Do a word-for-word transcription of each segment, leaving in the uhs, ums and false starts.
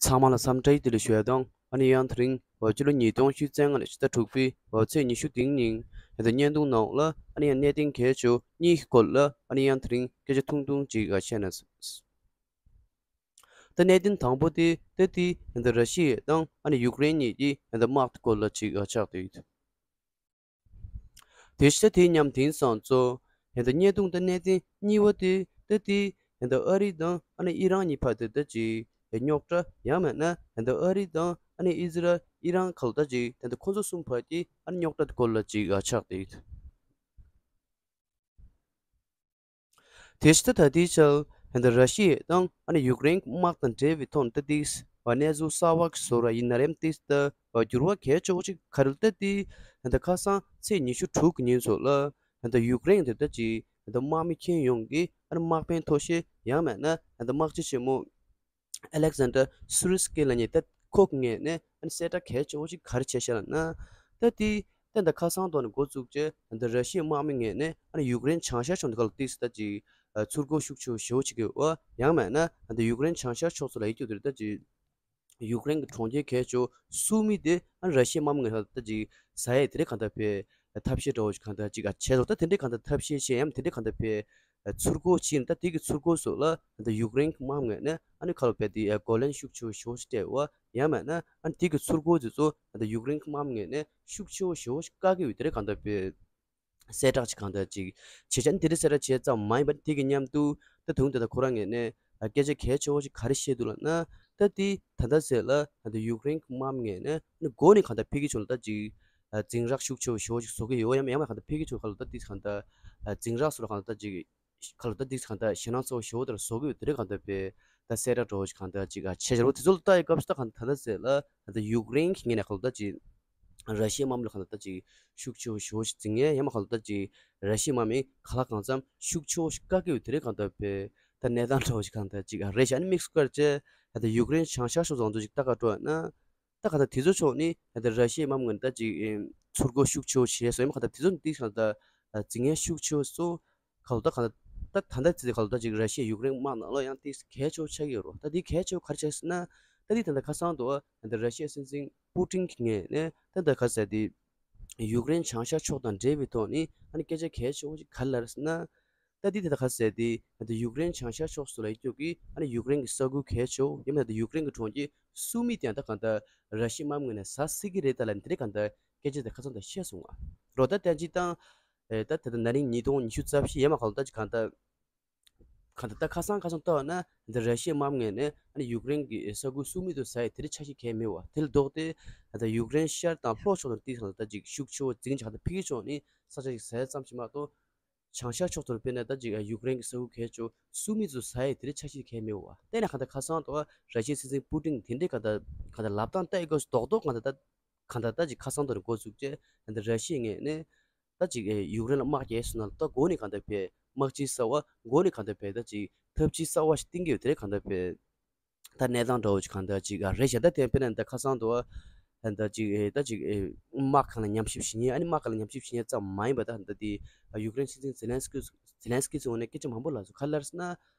ཚང་མ་ལ་འཚམས་འདྲི་བདེ་ལེགས་ཞུ་ཡ་དང་། ཨ་ནི་ཡང་དེ་རིང་འོ་སྤྱི་ལོ་ཉིས་སྟོང་ཉི་ཤུ་རྩ་ལྔ་ལོའི་ཕྱི་ཟླ་དྲུག་པའི་འོ་ཚེས་ཉི་ཤུ་དེའི་ཉིན་ད་ལྟ་བརྙན་ཐུང་ནང་ལ་ཨ་ནི་ཡང་གནད་དོན་གལ་ཆེ་བ་གཉིས་ཀྱི་སྐོར་ལ་ཨ་ནི་ཡང་དེ་རིང་སྐད་ཆ་ཐུང་ཐུང་ཅིག་བཤད་ན། ད་གནད་དོན་དང་པོ་དེ་ད་དེ་ད་ལྟ་ར་ཤི་ཡ་དང་ཨ་ནི་ཡུཀ་རེན་གཉིས་ཀྱི་ད་ལྟ་དམག་གི་སྐོར་ལ་ཅིག་ཆགས་བསྡད་ཡོད། དེ་བཞིན་དེ་མཉམ་དེང་སང་ཚོ་ད་ལྟ་བརྙན་ཐུང་དང་གནད་དོན་གཉིས་པ་དེ་ད་དེ་ད་ལྟ་ཨ་རི་དང་ཨ་ནི་ཨི་རན་གཉིས་བར་དུ་ད་ཅིག་རྙོག་དྲ་ཡང་མིན་ན་ད་ལྟ་ཨ་རི་དང་ཨ་ནི་ཨི་ཟི་རལ་ཨི་རན་ཁ་ལོ་ད་ཅིག་ད་ལྟ་ཁོ་ཚོ་གསུམ་བར་གྱི་ཨ་ནི་རྙོག་དྲ་དེ་སྐོར་ལ་ཅིག་ཆགས་བསྡད་ཡོད། དེ་བཞིན་ད་ལྟའི་ཆར་ད་ལྟ་ར་ཤི་ཡ་དང་ཨ་ནི་ཡུཀ་རེན་གྱི་དམག་དང་འབྲེལ་བའི་ཐོག་ནས་ད་ལྟའི་གནས་ཚུལ་གསར་བ་ཞིག་བཟོ་ར་ཡིན་ན་རེད་དེ་ད་འགྱུར་བ་གལ་ཆེ་བོ་ཞིག་ག་རེ་ད་ལྟའི་ད་ལྟ་ཁ་སང་ཚེས་ཉི་ཤུ་དྲུག་གི་ཉིན་ཚོ་ལ་ད་ལྟ་ཡུཀ་རེན་དེ་ད་ཅིག་ད་ལྟ་དམག་མི་ཁྱོན་ཡོངས་ཀྱི་ཨ་ནི་དམག་དཔོན་མཐོ་ཤོས་ཡང་མིན་ན་ད་ལྟ་དམག་སྤྱི་ཆེན་མོ་ཨ་ལེག་ཟན་ཌར་སུ་རི་སི་ཀི་ལབ་མཁན་ད་ཁོ་གི་ངོས་ནས་ཨ་ནི་གསལ་བསྒྲགས་གལ་ཆེ་བོ་ཞིག་ག་རེ་བྱས་ཤག་ལབ་ན། ད་དེ་ད་ལྟ་ཁ་སང་ཐོག་ནས་འགོ་བཙུགས་བྱས་ད་ལྟ་ར་ཤི་ཡའི་དམག་མི་ངོས་ནས་ཨ་ནི་ཡུཀ་རེན་བྱང་ཤར་ཕྱོགས་འདི་ག་ལ་ཏིས་ད་ཅིག་ཚུར་རྒོལ་ཤུགས་ཆེ་བོ་ཞེ་བོ་བྱེད་ཀྱི་ཡོད། ཡང་མིན་ན་ད་ལྟ་ཡུཀ་རེན་བྱང་ཤར་ཕྱོགས་སུ་ལ་ཡིད་སྐྱོ་དེར་ད་ཅིག་ཡུཀ་རེན་གྱི་གྲོང་ཁྱེར་གལ་ཆེ་བོ་སུ་མི་དེ་ཨ་ནི་ར་ཤི་ཡའི་དམག་མི་ངོས་ནས་ད་ཅིག་ཟ་ཡས་དེ་རིགས་གང་ལྟར་བྱས་ཐབས་ཤེས་འདྲ་བོ་ཞིག་གང་ལྟར་ཅིག་བྱས་སོང་། ད་དེ་འདྲའི་གང་ལྟར་ཐབས་ཤེས་བྱས་ཡང་དེ་འདྲའི་གང་ལྟར་བྱས་ཚུར་རྒོལ་བྱས་ནས་ད་དེ་གི་ཚུར་རྒོལ་སོགས་ལ་ད་ལྟ་ཡུཀ་རེན་གྱི་དམག་མི་ངོས་ནས་ཨ་ནི་ཁ་ལོ་བས་དེ་རྒོལ་ལན་ཤུགས་ཆེ་བོ་ཞེ་བོ་ཞིག་སྤྲད་ཡོད། ཡང་མིན་ན་ཨ་ནི་དེ་གི་ཚུར་རྒོལ་དེ་ཚོ་ད་ལྟ་ཡུཀ་རེན་གྱི་དམག་མི་ངོས་ནས་ཤུགས་ཆེ་བོ་ཞེ་བོ་ཞིག་བཀག་གི་ཡོད། དེ་རིགས་གང་ལྟར་བྱས་གསལ་བསྒྲགས་ཅིག་གང་ལྟར་ཅིག་བྱས་ཙང་། དེ་འདྲའི་གསལ་བསྒྲགས་བྱས་ཙམ་མ་ཡིན་པར་དེ་གི་མཉམ་དུ་ད་དུང་ད་ལྟ་ཁོ་རང་ངོས་ནས་སྐད་ཆ་གལ་ཆེ་བོ་ཞིག་ག་རེ་བཤད་འདུག་ལབ་ན། ད་དེ་ད་ལྟ་ཟེར་ལ་ད་ལྟ་ཡུཀ་རེན་གྱི་དམག་མི་ངོས་ནས་ཨ་ནི་འགོ་ནས་གང་ལྟར་ཕ་གི་ཕྱོགས་ལ་ད་ཅིག་འཛིང་རགས་ཤུགས་ཆེ་བོ་ཞེ་བོ་ཞིག་བཟོ་གི་ཡོད། ཡང་ཡང་མིན་གང་ལྟར་ཕ་གི་ཕྱོགས་གང་ལ་ད་དེ་གང་ལྟར་འཛིང་རགས་སོགས་ལ་གང་ལྟར་ད་ཅིག་ག་ལ་ད་འདི་གང་ལྟར་ཞེད་སྣང་ཚ་བོ་ཞེ་བོ་དེ་ལ་བཟོ་གི་ཡོད། དེ་རིང་གང་ལྟར་བས་ད་གསལ་བསྒྲགས་འདྲ་བོ་ཞིག་གང་ལྟར་ཅིག་བྱས་བཞག་པ་དེ་ཚོ་ལ་ལྟ་ཡི་སྐབས་སུ་ད་གང་ལྟར་ད་ལྟ་ཟེར་ལ་ད་ལྟ་ཡུཀ་རེན་གྱི་ངོས་ནས་གང་ལྟར་ཅིག་ར་ཤི་ཡའི་དམག་མི་ལ་གང་ལྟར་ད་ཅིག་ཤུགས་ཆེ་བོ་ཞེ་བོ་ཞིག་འཛིང་ཡས་ཡང་མིན་གང་ལྟར་ད་ཅིག་ར་ཤི་ཡའི་དམག་མི་གང་ལ་གང་འཚམ་ཤུགས་ཆེ་བོ་ཞིག་བཀག་གི་ཡོད། དེ་རིང་གང་ལྟར་བས་ད་གནས་སྟངས་འདྲ་བོ་ཞིག་གང་ལྟར་ཅིག་རེད་བཞག་ནི་དམིགས་སུ་བཀར་བྱས་ད་ལྟ་ཡུཀ་རེན་བྱང་ཤར་ཕྱོགས་བཟང་འདུ་ཞིག་ལྟ་ག་འགྲོ་ཡ་ན། ད་ག་ད་དེ་ཚོ་ཕྱོགས་ནི་ད་ལྟ་ར་ཤི་ཡའི་དམག་མི་ངོས་ནས་ད་ཅིག་ཨེམ་ཚུར་རྒོལ་ཤུགས་ཆེ་བོ་བྱས་སོང་། ཡང་མིན་ག་ད་དེ་ཚོ་ནི་ཏིག་ག་ད་འཛིང་ཡས་ཤུགས་ཆེ་བོ་སོ་ག་ལ་ད་ག་ད་ད་ད་ད་ཙི་ག་ལ་ད་ཅིག་ར་ཤི་ཡ་ཡུཀ་རེན་དམག་ནང་ལ་ཡང་ཏིག་གལ་ཆེ་བོ་ཆགས་ཀྱི་ཡོད་རེད། ད་དེ་གལ་ཆེ་བོ་ག་རེ་ཆགས་ཟེར་ན། ད་དེ་ད་ལྟ་ཁ་སང་དུ་ད་ལྟ་ར་ཤི་ཡའི་སྲིད་འཛིན་པུ་ཏིན་གྱི་ངོས་ནས་ད་ལྟ་ག་ཟེར་དེ་ཡུཀ་རེན་བྱང་ཤར་ཕྱོགས་དང་འབྲེལ་བའི་ཐོག་ནས་ཨ་ནི་སྐད་ཆ་གལ་ཆེ་བོ་ཞིག་ག་རེ་ལབ་རེད་ཟེར་ན། ད་འདི་དེ་ད་ག་ཟེར་ཏེ་ད་ལྟ་ཡུཀ་རེན་བྱང་ཤར་ཕྱོགས་སུ་ལ་ཡོད་ཀྱི་ཨ་ནི་ཡུཀ་རེན་གྱི་ས་ཁུལ་གལ་ཆེ་བོ་ཡང་མིན་ད་ལྟ་ཡུཀ་རེན་གྱི་གྲོང་ཁྱེར་སུ་མི་དེ་ཡང་ད་གང་ལྟར་ར་ཤི་ཡའི་དམག་མི་ངོས་ནས་ཟ་སྲིད་ཀྱི་རེད་ད་ལབ་ནས་དེ་རིང་གང་ལྟར་སྐད་ཆ་དེ་ཁ་སང་དེ་བཤད་སོང་བ་རོ། ད་ལྟ་ཅི་ད་ད་ད་ད་ན་ནིང་ཉིས་སྟོང་ཉི་ཤུ་རྩ་བཞི་ཡང་མིན་གང་ལྟར་ད་ཅི་གང་ལྟར་གང་ལྟར་ད་ཁ་སང་ཁ་སང་ལྟ་བ་ན་ད་ར་ཤི་ཡའི་དམག་མི་ངོས་ནས་ཨ་ནི་ཡུཀ་རེན་གྱི་ས་ཁུལ་སུ་མི་དུ་ཟ་ཡི་དེ་རིང་ཆ་ཤས་གང་ཡང་མེད་བ། དེ་ལ་ལྡོག་སྟེ་ད་ལྟ་ཡུཀ་རེན་ཤར་དང་ལྷོ་ཕྱོགས་དང་ཏིག་གང་ལྟར་ད་ཅིག་ཤུགས་ཆེ་བོ་འཛིང་ཆགས་ད་ཕ་གི་ཕྱོགས་ནི་ས་ཆ་ཞིག་ཟ་ཡ་ཙམ་ཞིག་མ་གཏོགས། བྱང་ཤར་ཕྱོགས་དུ་དཔེར་ན་ད་ཅིག་ཡུཀ་རེན་གྱི་ས་ཁུལ་གལ་ཆེ་བོ་སུ་མི་ཚོ་ཟ་ཡས་དེ་འདྲའི་ཆ་ཤས་གང་ཡང་མེད་པ། དེ་ནས་གང་ལྟར་ཁ་སང་དུ་ར་ཤི་ཡའི་སྲིད་འཛིན་པུ་ཏིན་དེ་འདྲའི་གང་ལྟར་གང་ལྟར་ལབ་སྟངས་ལྟ་ཡི་སྐབས་སུ་རྡོག་རྡོག་གང་ལྟར་ད་གང་ལྟར་ད་ཅིག་ཁ་སང་དུ་ནས་འགོ་བཙུགས་རྗེས་གང་ལྟར་ར་ཤི་ཡའི་ངོས་ནས་ད་ཅིག་ཡུཀ་རེན་ལ་དམག་རྒྱག་སོང་ན་ད་འགོ་ནས་གང་ལྟར་བས་དམག་སྤྱི་གསར་བ་འགོ་ནས་གང་ལྟར་བས་ད་ཅིག་འཐབ་ཇུས་གསར་བ་ཞིག་བཏིང་གི་ཡོད། དེ་རེད་གང་ལྟར་བས། ད་གནས་སྟངས་འདྲ་བོ་ཅིག་གང་ལྟར་ཅིག་རེད་བཞག་ད་དེ་དཔེར་ན་ད་ཁ་སང་དུ་ད་ཅིག་ད་ཅིག་དམག་སྒང་ལ་ཉམས་ཞིབ་བྱེད་མཁན་ཨ་ནི་དམག་སྒང་ལ་ཉམས་ཞིབ་བྱེད་མཁན་ཙམ་མ་ཡིན་པ་ད་ད་དེ་ཡུཀ་རེན་སྲིད་འཛིན་ཛེ་ལན་སི་ཀི་ཛེ་ལན་སི་ཀི་ཚོའི་ངོས་ནས་སྐད་ཆ་མང་པོ་ལབ་སོང་། ག་རེ་ལབ་ཟེར་ན།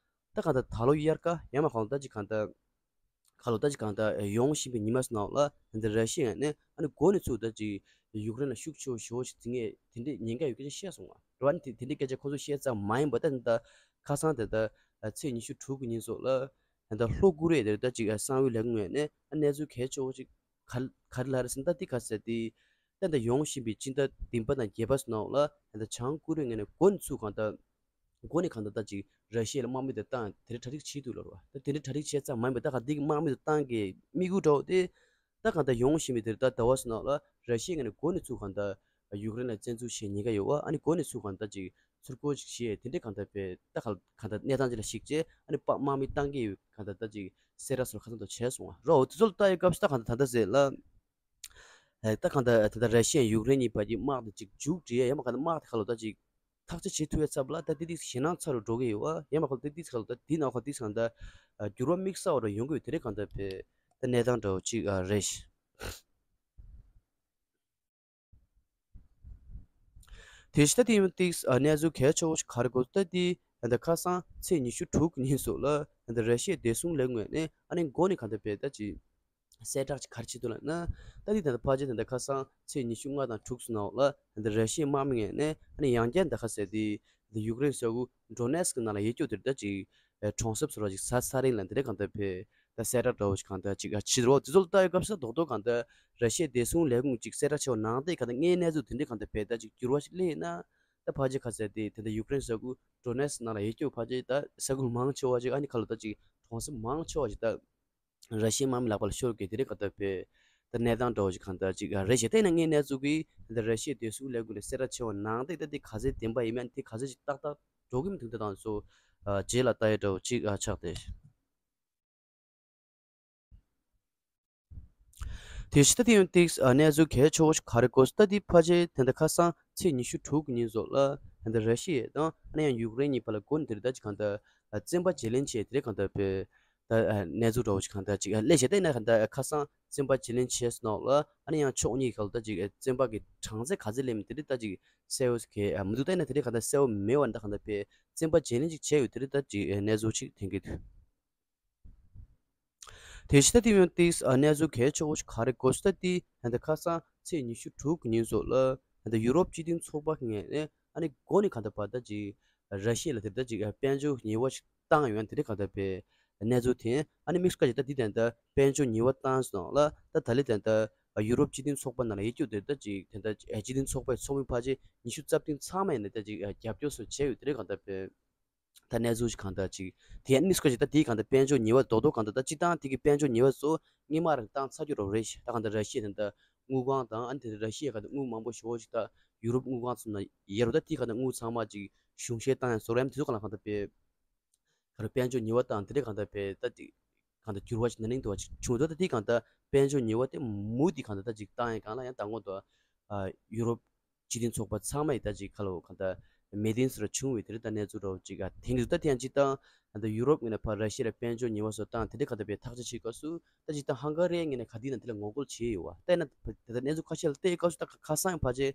ད་གང་ལྟར་ད་ལོ་དབྱར་ཁ་ཡང་མ་གང་ལྟར་ཅིག་གང་ལྟར་ཁ་ལོ་ད་ཅིག་གང་ལྟར་ཡོང་བཞིན་པའི་ཉི་མ་ཚོ་ནང་ལ་ད་ར་ཤི་ཡ་ནས་ཨ་ནི་འགོ་ནས་ཚུར་ད་ཅིག་ཡུཀ་རེན་ལ་ཤུགས་ཆེ་བོ་ཞེ་བོ་ཞིག་འཛིང་ངེས་དེ་འདྲའི་ཉེན་ཁ་ཡོད་སྐད་ཆ་བཤད་སོང་བ་རེད་བ། ཨ་ནི་དེ་དེ་འདྲའི་སྐད་ཆ་ཁོ་ཚོས་བཤད་ཙམ་མ་ཡིན་པ་ད་ད་ཁ་སང་དེ་ད་ཚེས་ཉི་ཤུ་དྲུག་གི་ཉིན་སོགས་ལ། ད་ལྟ་ལྷོ་ཀོ་རི་ཡ་དེར་ད་ཅིག་གསང་བའི་ལས་ཁུངས་ངོས་ནས་གནས་ཚུལ་གལ་ཆེ་བོ་ཅིག་ག་ག་རེ་ལབ་རེད་ཟེར་ན། ད་འདི་ག་ཟེར་ཏེ་ད་ལྟ་ཡོང་བཞིན་པའི་སྤྱི་ཟླ་བདུན་པ་དང་བརྒྱད་པ་ཚོ་ནང་ལ་ད་ལྟ་བྱང་ཀོ་རི་ཡ་ངོས་ནས་འགོ་ནས་ཚུར་གང་ལྟར་འགོ་ནས་གང་ལྟར་ད་ཅིག་ར་ཤི་ཡ་ལ་དམག་མི་དེ་བཏང་དེ་འདྲ་གྲ་སྒྲིག་བྱེད་འདུག་ལབ་རེད་བ། ད་དེ་འདྲ་གྲ་སྒྲིག་བྱས་ཙམ་མ་ཡིན་པ་ད་ག་འདི་གི་དམག་མི་དེ་བཏང་གི་དམིགས་ཡུལ་འདྲ་བོ་དེ། ད་གང་ལྟར་ཡོང་བཞིན་པའི་དེར་ད་ཟླ་བ་ཚོ་ནང་ལ་ར་ཤི་ཡའི་ངོས་ནས་འགོ་ནས་ཚུར་གང་ལྟར་ཡུཀ་རེན་ལ་བཙན་འཛུལ་བྱེད་ཉེན་ཁ་ཡོད་པ། ཨ་ནི་འགོ་ནས་ཚུར་གང་ལྟར་ཅིག་ཚུར་རྒོལ་ཅིག་བྱེད་དེ་འདྲའི་གང་ལྟར་བས་ད་གང་གང་ལྟར་གནས་སྟངས་ཅིག་ལ་གཞིགས་བྱས་ཨ་ནི་དམག་དམག་མི་བཏང་གི་ཡོད་གང་ལྟར་ད་ཅིག་གསལ་བསྒྲགས་སོགས་ཁ་སང་དུ་བྱས་སོང་བ་རོ། འོ་དེ་ཚོ་ལ་ལྟ་ཡི་སྐབས་སུ་ད་གང་ལྟར་ད་ལྟ་ཟེར་ལ། ད་གང་ལྟར་ད་ལྟ་ར་ཤི་ཡ་ཡུཀ་རེན་གཉིས་བར་གྱི་དམག་དེ་ཅིག་མཇུག་སྒྲིལ་ཡ་ཡང་མ་གང་ལྟར་དམག་དེ་ཁ་ལོ་ད་ཅིག་ཐག་གཅོད་བྱེད་ཐུབ་ཡ་ཚབ་ལ་ད་ཏི་ཏིག་ཞེད་སྣང་ཚ་རུ་འགྲོ་གི་ཡོད་བ། ཡང་མ་གང་ལྟར་ཏི་ཏིག་ཁ་ལོ་ད་དེའི་ནང་ཁ་ཏིག་གང་ལྟར་འགྱུར་བ་དམིགས་བསལ་བ་རུ་ཡོང་གི་ཡོད། དེ་རེད་གང་ལྟར་བས་ད་གནས་སྟངས་འདྲ་བོ་ཅིག་རེད། དེ་བཞིན་ད་དེ་ཡང་ཏིག་གནས་ཚུལ་གལ་ཆེ་བོ་ཞིག་ག་རེ་གོ་ད་དེ་ ད་ལྟ་ཁ་སང་ཚེས་ཉི་ཤུ་དྲུག་ཉིན་སོགས་ལ་ད་ལྟ་ར་ཤི་ཡའི་བདེ་སྲུང་ལས་ཁུངས་ནས་ཨ་ནི་འགོ་ནས་གང་ལྟར་བས་ད་ཅིག་གསལ་བསྒྲགས་ཅིག་ག་རེ་བྱེད་འདུག་ལབ་ན། ད་འདི་ད་ལྟ་ཕལ་ཆེར་ད་ལྟ་ཁ་སང་ཚེས་ཉི་ཤུ་ལྔ་དང་དྲུག་ཙམ་ནང་ལ་ད་ལྟ་ར་ཤི་ཡའི་དམག་མི་ངོས་ནས་ཨ་ནི་ཡང་བསྐྱར་ད་ག་ཟེར་དེ་ད་ཡུཀ་རེན་ས་ཁུལ་ཌོ་ནེ་སི་ཀི་ནང་ལ་ཡོད་རྒྱུ་དེར་ད་ཅིག་གྲོང་གསེབ་སོགས་ལ་ཅིག་ཟ་ཚར་རིང་ལ་འདི་འདྲ་གང་ལྟར་བས་ད་གསལ་བསྒྲགས་འདྲ་བོ་ཞིག་གང་ལྟར་ཅིག་ཨ་ཕྱི་དྲོ་དེ་ཚོ་ལ་ལྟ་བའི་སྐབས་སུ་རྡོག་རྡོག་གང་ལྟར་ར་ཤི་ཡའི་བདེ་སྲུང་ལས་ཁུངས་ཅིག་གསལ་བསྒྲགས་བྱས་པ་ནང་བཞིན་གང་ལྟར་དངོས་གནས་ཚུལ་དེ་འདྲའི་གང་ལྟར་བས་ད་ཅིག་འགྱུར་བ་ཞིག་སླེབས་ན། ད་ཕལ་ཆེར་ག་ཟེར་དེ་དེ་འདྲ་ཡུཀ་རེན་ས་ཁུལ་ཌོ་ནེ་སི་ནང་ལ་ཡོད་རྒྱུ་ཕལ་ཆེར་ད་ས་ཁུལ་མང་ཆེ་བ་ཅིག་ཨ་ནི་ཁ་ལོ་ད་ཅིག་གྲོང་གསེབ་མང་ཆེ་བ་ཅིག་ད་ར་ཤི་ཡའི་དམག་མི་ལག་པ་ལ་ཤོར་གི་དེ་འདྲའི་གང་ལྟར་བས་ད་གནས་སྟངས་འདྲ་བོ་ཞིག་གང་ལྟར་ཅིག་རེད་ཞེས་ད་ཡིན་ན་དངོས་གནས་ཚུལ་གི་ད་ར་ཤི་ཡའི་བདེ་སྲུང་ལས་ཁུངས་ནས་གསལ་བསྒྲགས་བྱས་པ་ནང་བཞིན་ད་དེ་ག་ཚད་བདེན་པ་ཡིན་མིན་དེ་ག་ཚད་ཅིག་ཏག་ཏག་འགྲོ་གི་མི་འདུག་ད་དང་སོ་རྗེས་ལ་ལྟ་ཡ་འདྲ་བོ་ཅིག་ཆགས་ཏེ། དེ་བཞིན་ད་དེ་ཡང་ཏིག་གནས་ཚུལ་གལ་ཆེ་བོ་ཞིག་ག་རེ་གོ་སོང་ད་དེ་ཕལ་ཆེར་དེ་འདྲ་ཁ་སང་ཚེས་ཉི་ཤུ་དྲུག་གི་ཉིན་སོགས་ལ་དེ་འདྲ་ར་ཤི་ཡ་དང་ཨ་ནི་ཡང་ཡུཀ་རེན་གཉིས་བར་ལ་འགོ་ནས་དེ་རེད་ད་ཅིག་གང་ལྟར་བཙན་པ་བརྗེ་ལེན་བྱས་དེ་རེད་གང་ལྟར་བས་ད་གནས་ཚུལ་འདྲ་བོ་ཞིག་གང་ལྟར་ཅིག་ལས་བྱེད་ད་ཡིན་ན་གང་ལྟར་ཁ་སང་བཙན་པ་བརྗེ་ལེན་བྱས་སོང་ལ་ཨ་ནི་ཡང་ཕྱོགས་གཉིས་ཁ་ལ་ད་ཅིག་བཙན་པ་གི་གྲངས་ཚད་ག་ཚད་སླེབས་མིན་དེ་རེད་ད་ཅིག་གསལ་བོ་ཞིག་མི་འདུག་ད་ཡིན་ན་དེ་རེད་གང་ལྟར་གསལ་བོ་མེད་པ་འདྲ་གང་ལྟར་བས་བཙན་པ་བརྗེ་ལེན་ཅིག་བྱས་ཡོད་དེ་རེད་ད་ཅིག་གནས་ཚུལ་ཅིག་ཐོན་གི་འདུག་དེ་བཞིན་ད་དེ་ཡང་ཏིག་གནས་ཚུལ་གལ་ཆེ་བོ་ཞིག་ག་རེ་གོ་སོང་ད་དེ་ད་ལྟ་ཁ་སང་ཚེས་ཉི་ཤུ་དྲུག་གི་ཉིན་སོགས་ལ་ད་ལྟ་ཡུ་རོབ་སྤྱི་མཐུན་ཚོགས་པ་ངོས་ནས་ཨ་ནི་འགོ་ནས་གང་ལྟར་བར་ད་ཅིག་ར་ཤི་ཡ་ལ་དེ་ད་ཅིག་དཔལ་འབྱོར་ཉེས་པ་ཞིག་བཏང་ཡོད་དེ་རེད་གང་ལྟར་བས་གནས་ཚུལ་ཐོན། ཨ་ནི་དམིགས་བཀར་ཅིག་ད་དེ་ད་ལྟ་དཔལ་འབྱོར་ཉེས་པ་བཏང་སོང་ལ་ད་ད་ལྟ་ད་ལྟ་ཡུ་རོབ་སྤྱི་མཐུན་ཚོགས་པ་ནང་ལ་ཡོད་རྒྱུ་དེ་ད་ཅིག་ད་ལྟ་སྤྱི་མཐུན་ཚོགས་པའི་ཚོགས་མི་ཕལ་ཆེར་ཉི་ཤུ་རྩ་བདུན་ཚང་མ་ཡིན་ན་ད་ཅིག་རྒྱབ་སྐྱོར་སོགས་བྱས་ཡོད་དེ་རེད་གང་ལྟར་བས། ད་གནས་ཚུལ་ཞིག་གང་ལྟར་ཅིག་དེ་ཡང་དམིགས་བཀར་ཅིག་ད་དེའི་གང་ལྟར་དཔལ་འབྱོར་ཉེས་པ་རྡོག་རྡོག་གང་ལྟར་ད་སྤྱི་བཏང་དེ་གི་དཔལ་འབྱོར་ཉེས་པ་ཚོ་སྔོན་མ་རང་བཏང་ཚར་རྒྱུ་རོགས་རེད་ཤག་ད་གང་ལྟར་ར་ཤི་ཡ་དེ་འདྲ་དངུལ་ཁང་དང་ཨ་ནི་དེ་ར་ཤི་ཡ་གང་ལྟར་དངུལ་མང་པོ་ཞེ་པོ་ཅིག་ད་ཡུ་རོབ་དངུལ་ཁང་ཚོ་ན་ཡོད་རེད། ད་དེའི་གང་ལྟར་དངུལ་ཚང་མ་ཅིག་གཞུང་བཞེས་བཏང་ཡ་བཟོ་ར་ཡ་དེ་ཚོ་གང་ལ་གང་ལྟར་བས་ག་རེ་དཔལ་འབྱོར་ཉེས་པ་བཏང་དེ་འདྲ་གང་ལྟར་བས་ད་ཅིག་གང་ལྟར་འགྱུར་བ་ཞིག་ན་ནིང་དུ་བ་ཅིག་བྱུང་འདུག་ད་དེའི་གང་ལྟར་དཔལ་འབྱོར་ཉེས་པ་དེ་མུ་དེ་གང་ལྟར་ད་ཅིག་བཏང་ཡ་གང་ལ་ཡང་ད་ངོ་དུ་ཡུ་རོབ་སྤྱི་མཐུན་ཚོགས་པ་ཚང་མ་ཡི་ད་ཅིག་ཁ་ལོ་གང་ལྟར་མེ་མདུན་སུ་ར་བྱུང་བའི་དེ་རིང་ད་གནས་ཚུལ་རོ་ཅིག་ཨ་དེང་དུ་ད་དེ་ཡང་ཅིག་དང་ད་ཡུ་རོབ་ངོས་ནས་ཕར་ར་ཤི་ཡ་ལ་དཔལ་འབྱོར་ཉེས་པ་སོགས་བཏང་དེ་འདྲ་གང་ལྟར་བས་ཐག་གཅོད་བྱེད་སྐབས་སུ་ད་ཅིག་ད་ཧང་ག་རི་ངོས་ནས་ག་དུས་ན་དེ་ལ་ངོ་རྒོལ་བྱས་ཡོད་བ་ད་ཡིན་ན་དེ་ལྟར་གནས་ཚུལ་ཁ་ཤས་ལ་བལྟས་སྐབས་སུ་ད་ཁ་སང་ཕལ་ཆེར་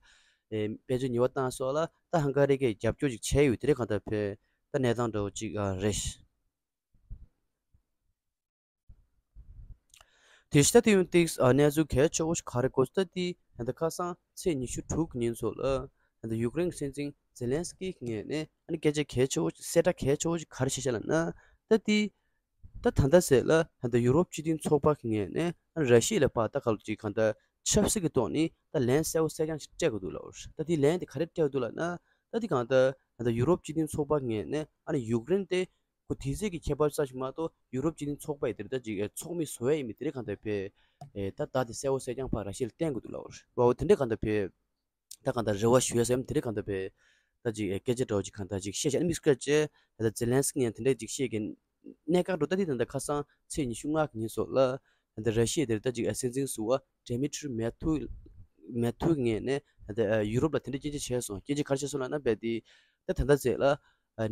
དཔལ་འབྱོར་ཉེས་པ་བཏང་སོགས་ལ་ད་ཧང་ག་རི་གས་རྒྱབ་སྐྱོར་ཅིག་བྱས་ཡོད་དེ་རིང་གང་ལྟར་བས་ད་གནས་སྟངས་འདྲ་བོ་ཅིག་རེད། དེ་ཤི་ད་དེ་ཡང་ཏིག་གནས་ཚུལ་གལ་ཆེ་བོ་ཞིག་ག་རེ་གོ་སོང་ད་དེ་ད་ལྟ་ཁ་སང་ཚེས་ཉི་ཤུ་དྲུག་གི་ཉིན་སོགས་ལ་ད་ལྟ་ཡུཀ་རེན་གྱི་སྲིད་འཛིན་ཛེ་ལན་སི་ཀི་ངོས་ནས་ཨ་ནི་སྐད་ཆ་གལ་ཆེ་བོ་ཞིག་གསལ་བསྒྲགས་གལ་ཆེ་བོ་ཞིག་ག་རེ་བྱས་ཤག་ལབ་ན་ད་དེ་ད་ད་ལྟ་ཟེར་ལ་ད་ལྟ་ཡུ་རོབ་སྤྱི་མཐུན་ཚོགས་པ་གི་ངོས་ནས་ཨ་ནི་ར་ཤི་ཡ་ལ་ཕར་ད་ག་ལ་ཅིག་གང་ལྟར་ཆབ་སྲིད་ཀྱི་ཐོག་ནས་ད་ལན་གསལ་བོ་གསལ་རྐྱང་ཞིག་སྤྲད་དགོས་འདུག་ལབ་རེད། ད་དེ་ལན་དེ་ག་རེ་སྤྲད་དགོས་འདུག་ལབ་ན་ད་དེ་གང་ལྟར་ད་ལྟ་ཡུ་རོབ་སྤྱི་མཐུན་ཚོགས་པ་ངོས་ནས་ཨ་ནི་ཡུཀ་རེན་དེ་ཁོ་དུས་ཚོད་ཀྱི་ཁྱད་པར་ཙམ་ཞིག་མ་གཏོགས་ཡུ་རོབ་སྤྱི་མཐུན་ཚོགས་པ་ཡི་དེ་རེད་ད་ཅིག་ཚོགས་མི་བཟོ་ཡ་ཡིན་མིན་དེ་རེད་གང་ལྟར་བས་ད་ད་དེ་གསལ་བོ་གསལ་རྐྱང་ཕར་ར་ཤི་ཡ་ལ་བསྟན་དགོས་འདུག་ལབ་རེད་བ། འོ་དེ་འདྲ་གང་ལྟར་བས་ད་གང་ལྟར་རེ་བ་ཞུ་ཡ་སེམས་དེ་འདྲ་གང་ལྟར་བས་ད་ཅིག་སྐད་ཆ་འདྲ་བོ་ཅིག་གང་ལྟར་ཅིག་བཤད་བྱས་ཨ་ནི་དམིགས་བཀར་བྱས་ད་ཛེ་ལན་སི་ཀི་ཡང་དེ་འདྲ་ཅིག་བཤད་ཀྱི་གནད་འགག་འགྲོ་ད་དེ་ད་ལྟ་ཁ་སང་ཚེས་ཉི་ཤུ་ལྔ་གི་ཉིན་སོགས་ལ་ད་ལྟ་ར་ཤི་ཡ་དེ་རེད་ད་ཅིག་སྲིད་འཛིན་ཟུར་པ་ཌི་མི་ཊི་རི་མེ་ཐུ་མེ་ཐུ་ངོས་ནས་ད་ལྟ་ཡུ་རོབ་ལ་དེ་འདྲ་སྐད་ཆ་བྱས་སོང་། སྐད་ཆ་ག་རེ་བྱས་སོང་ལབ་ན་བས་དེ་ད་ད་ལྟ་ཟེར་ལ་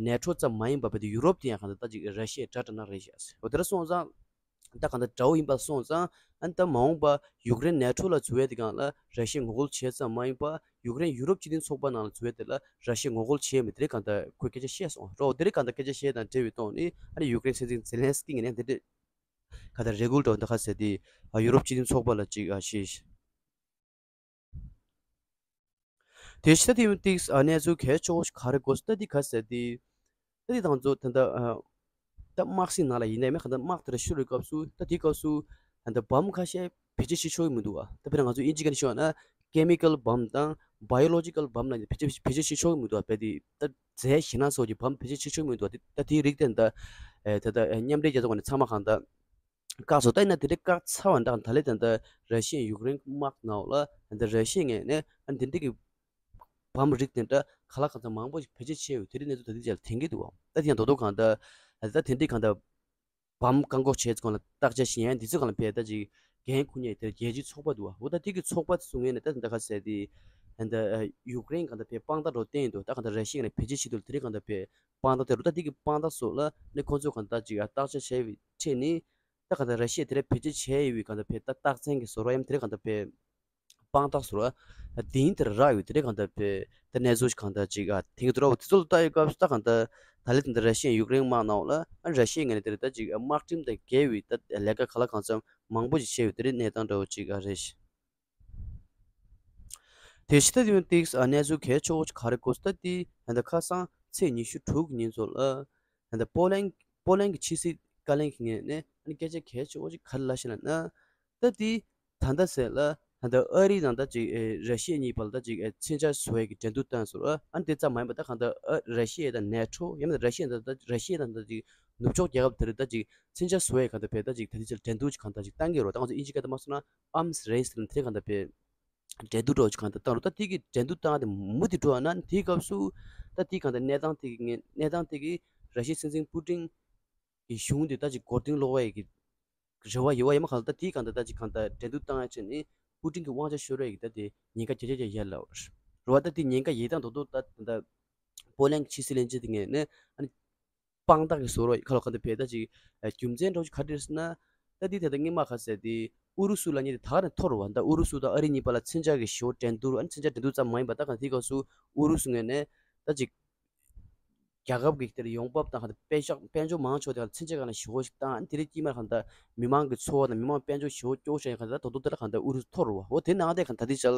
ནེ་ཊོ་ཙམ་མ་ཡིན་པ་བས་དེ་ཡུ་རོབ་དེ་ཡང་གང་ལྟར་ད་ཅིག་ར་ཤི་ཡའི་དགྲ་དགྲ་ནག་རེད་ཤག་འོ་དེ་འདྲ་སོང་ཙང་ད་གང་ལྟར་དགྲ་བོ་ཡིན་པ་སོང་ཙང་ཨ་ནི་ད་མ་འོངས་པ་ཡུཀ་རེན་ནེ་ཊོ་ལ་འཛུལ་བའི་དེ་གང་ལ་ར་ཤི་ཡས་ངོ་རྒོལ་བྱས་ཙམ་མ་ཡིན་པ་ཡུཀ་རེན་ཡུ་རོབ་སྤྱི་མཐུན་ཚོགས་པ་ནང་ལ་འཛུལ་བའི་དེ་ལ་ར་ཤི་ཡས་ངོ་རྒོལ་བྱས་མེད་དེ་རིང་གང་ལྟར་ཁོས་སྐད་ཆ་བཤད་སོང་རོ། དེ་རིང་གང་ལྟར་སྐད་ཆ་བཤད་དང་འབྲེལ་བའི་ཐོག་ནས་ཨ་ནི་ཡུཀ་རེན་སྲིད་འཛིན་ཛེ་ལན་སི་ཀི་ངོས་ནས་དེ་འདྲ་གང་ལྟར་རེ་སྐུལ་འདྲ་བོ་འདི་ག་ཟེར་ཏེ་ཡུ་རོབ་སྤྱི་མཐུན་ཚོགས་པ་ལ་ཅིག་བཤད། དེ་ཕྱི་ད་དེ་ཏིག་གནས་ཚུལ་གལ་ཆེ་བོ་ཞིག་ག་རེ་གོ་སོང་ད་འདི་ག་ཟེར་ཏེ། ད་འདི་དང་ཚོ་ད་ལྟ་ད་དམག་སྲིད་ནང་ལ་ཡིན་ནའི་མེད་གང་ལྟར་དམག་དེ་འདྲ་ཤོར་བའི་སྐབས་སུ་ད་དེའི་སྐབས་སུ་ད་ལྟ་བམ་ཁ་ཤས་བེད་སྤྱོད་བྱེད་ཆོག་གི་མི་འདུག་བ། ད་དཔེར་ན་ང་ཚོ་དབྱིན་ཇི་སྐད་ནས་ཤོད་ན་ཀེ་མི་ཀལ་བམ་དང་བྷའི་ཡོ་ལོ་ཇི་ཀལ་བམ་ལ་བེད་སྤྱོད་བེད་སྤྱོད་བྱེད་ཆོག་གི་མི་འདུག་བ། བས་དེ་ད་རྫས་ཞེད་སྣང་སོགས་ཀྱི་བམ་བེད་སྤྱོད་བྱེད་ཆོག་གི་མི་འདུག་བ། ད་དེའི་རིགས་དེ་ད་ད་ལྟ་མཉམ་འབྲེལ་རྒྱལ་ཚོགས་ནས་ཚང་མ་གང་ལྟར་བཀག་སོང་། ད་ཡིན་ན་དེ་འདྲའི་བཀག་ཚར་བ་འདྲ་ད་ལས་ད་ལྟ་ར་ཤི་ཡ་ཡུཀ་རེན་དམག་ནང་ལ་ད་ལྟ་ར་ཤི་ཡ་ངོས་ནས་ཨ་འདི་འདྲའི་གི་བམ་རིགས་དེ་འདྲ་ག་ལ་གང་འཚམ་མང་པོ་ཞིག་བེད་སྤྱོད་བྱས་ཡོད་དེ་རིགས་གནས་ཚུལ་ད་ལྟའི་ཆར་ལ་ཐོན་གྱི་འདུག་བ། ད་དེ་ཡང་རྡོག་རྡོག་གང་ལྟར་ད་ལྟ་དེ་འདྲའི་གང་ལྟར་བམ་བཀག་འགོག་བྱས་ཚུལ་སྒང་ལ་བརྟག་དཔྱད་བྱེད་ཡ་འདི་ཚོ་སྒང་ལ་བས་ད་ཅིག་འགན་འཁུར་མཁན་དེ་རྒྱལ་སྤྱིའི་ཚོགས་པ་འདུག་བ། འོ་ད་དེ་གི་ཚོགས་པ་དེ་ཚོ་ངོས་ནས་ད་ད་ག་ཟེར་དེ་ད་ཡུཀ་རེན་གང་ལྟར་བས་དཔང་རྟགས་འདྲ་བོ་བསྟན་ཡོད་འདུག་ད་གང་ལྟར་ར་ཤི་ཡ་ནས་བེད་སྤྱོད་བྱེད་དུས་དེ་རིགས་གང་ལྟར་བས་དཔང་རྟགས་དེ་རུ་ད་དེ་གི་དཔང་རྟགས་སོགས་ལ་ནི་ཁོང་ཚོས་གང་ལྟར་ཅིག་བརྟག་དཔྱད་བྱས་པའི་ཁྲོད་ནས། ད་ག་ད་ར་ཤི་ཡས་དེ་འདྲ་བེད་སྤྱོད་བྱས་ཡོད་པའི་གང་ལྟར་བས་ད་རྟགས་མཚན་གྱི་བཟོ་ར་ཡམ་དེ་འདྲ་གང་ལྟར་བས་ དཔང་རྟགས་ཟེར་བ། དེ་ཡིན་དེར་རག་ཡོད་དེ་རེད། གང་ལྟར་བས་ད་གནས་ཚུལ་ཞིག་གང་ལྟར་ཅིག་ཨ་དེང་དུ་རོ་དེ་ཚོ་ལ་ལྟ་ཡི་སྐབས་སུ་ད་གང་ལྟར་ད་ལི་དེ་འདྲ་ར་ཤི་ཡ་ཡུཀ་རེན་དམག་ནང་ལ་ཨ་ར་ཤི་ཡ་ངོས་ནས་དེ་རེད་ད་ཅིག་ཨ་དམག་ཁྲིམས་དང་འགལ་བའི་ད་ལས་ཀ་ག་ལ་གང་འཚམ་མང་པོ་ཞིག་བྱས་ཡོད་དེ་རེད། གནས་སྟངས་འདྲ་བོ་ཅིག་ཨ་རེད། དེ་ཕྱི་ད་དེ་ཡང་ཏིགས་ཨ་གནས་ཚུལ་གལ་ཆེ་བོ་ཅིག་ག་རེ་གོ་སོང་ད་དེ་ད་ལྟ་ཁ་སང་ཚེས་ཉི་ཤུ་དྲུག་ཉིན་ཚོ་ལ་ད་ལྟ་པོ་ལན་པོ་ལན་གྱི་ཕྱི་སྲིད་བཀའ་བློན་གྱི་ངོས་ནས་ཨ་ནི་སྐད་ཆ་གལ་ཆེ་བོ་ཅིག་ག་རེ་ལབ་ཤེས་ལབ་ན། ད་དེ་ད་ལྟ་ཟེར་ལ་ད་ལྟ་ཨ་རི་དང་ད་ཅིག་ཨེ་ར་ཤི་ཡ་གཉིས་བར་ལ་ད་ཅིག་ཨེ་མཚོན་ཆ་བཟོ་ཡས་ཀྱི་འགྲན་བསྡུར་བཏང་ཟེར་བ། ཨ་ནི་དེ་ཙམ་མ་ཡིན་པ་ད་གང་ལྟར་ཨ་ར་ཤི་ཡ་དང་ནེ་ཊོ་ཡང་མིན་ན་ར་ཤི་ཡ་དང་ད་ར་ཤི་ཡ་དང་ད་ཅིག་ནུབ་ཕྱོགས་རྒྱལ་ཁབ་དེ་རུ་ད་ཅིག་མཚོན་ཆ་བཟོ་ཡས་གང་ལྟར་བས་ད་ཅིག་ད་དེ་ཅིག་འགྲན་བསྡུར་ཅིག་གང་ལྟར་ཅིག་བཏང་གི་ཡོད་རེད། ད་ང་ཚོ་དབྱིན་ཇི་སྐད་དུ་མ་སོང་ན་ཨམ་སི་རེས་ལབ་དེ་གང་ལྟར་བས་འགྲན་བསྡུར་འདྲ་བོ་ཅིག་གང་ལྟར་བཏང་རོགས། ད་དེ་གི་འགྲན་བསྡུར་བཏང་སྟེ་མུ་མཐུད་འགྲོ་བ་ན་དེའི་སྐབས་སུ་ད་དེ་གང་ལྟར་གནས་སྟངས་དེ་གི་ངས་གནས་སྟངས་དེ་གི་ར་ཤི་ཡའི་སྲིད་འཛིན་པུ་ཏིན་གྱི་གཞུང་དེ་ད་ཅིག་མགོ་རྟིང་སློག་ཡས་ཀྱི་རེ་བ་ཡོད་པ་ཡིན་མ་གང་ལྟར་ད་དེ་གང་ལྟར་ད་ཅིག་གང་ལྟར་འགྲན་བསྡུར་བཏང་ཡ་ཆེད་ནི་པུ་ཏིན་གྱི་དབང་ཆ་ཤོར་ཡས་ཀྱི་ད་དེ་ཉེན་ཁ་བརྒྱ་ཆ་བརྒྱ་ཡོད་ལབ་རེད་བ། ད་དེ་ཉེན་ཁ་ཡོད་སྟངས་རྡོག་རྡོག་ད་ད་པོ་ལན་གྱི་ཕྱི་སྲིད་བློན་ཆེན་དེ་ངས་ནི་ཨ་ནི་དཔང་རྟགས་ཀྱི་བཟོ་རོགས་ཁ་ལོ་གང་དུ་བས་ད་ཅིག་རྒྱུ་མཚན་འདྲ་བོ་ཅིག་ག་རེ་རེད་ཟེར་ན། ད་འདི་ད་ལྟ་སྔོན་མ་ག་ཟེར་ཏེ་ཨུ་རུ་སུ་ལབ་མཁན་དེ་ད་ག་ནས་འཐོར་བ། ད་ཨུ་རུ་སུ་དང་ཨ་རི་གཉིས་བར་ལ་མཚོན་ཆ་གི་ཞི་བོ་འགྲན་བསྡུར་ཨ་ནི་མཚོན་ཆ་འགྲན་བསྡུར་ཙམ་མ་ཡིན་པ་ད་གང་དེའི་སྐབས་སུ་ཨུ་རུ་སུ་ངོས་ནས་ད་ཅིག་རྒྱལ་ཁབ་ཀྱི་དེར་ཡོང་འབབ་དང་གང་ལྟར་དཔལ་འབྱོར་དཔལ་འབྱོར་མང་ཆེ་བ་དེ་གང་ལྟར་མཚོན་ཆ་གང་ལ་ཞི་བོ་ཞིག་བཏང་ཨ་ནི་དེ་རིང་དཀྱིལ་མར་གང་ལྟར་མི་མང་གི་འཚོ་བ་དང་མི་མང་དཔལ་འབྱོར་ཞི་བོ་སྐྱོ་བོ་ཞིག་གང་ལྟར་ད་དོ་དོ་དེ་ལ་གང་ལྟར་ཨུ་རུ་སུ་འཐོར་བ། འོ་དེ་ནང་དེ་གང་ད་དེ་ཅལ་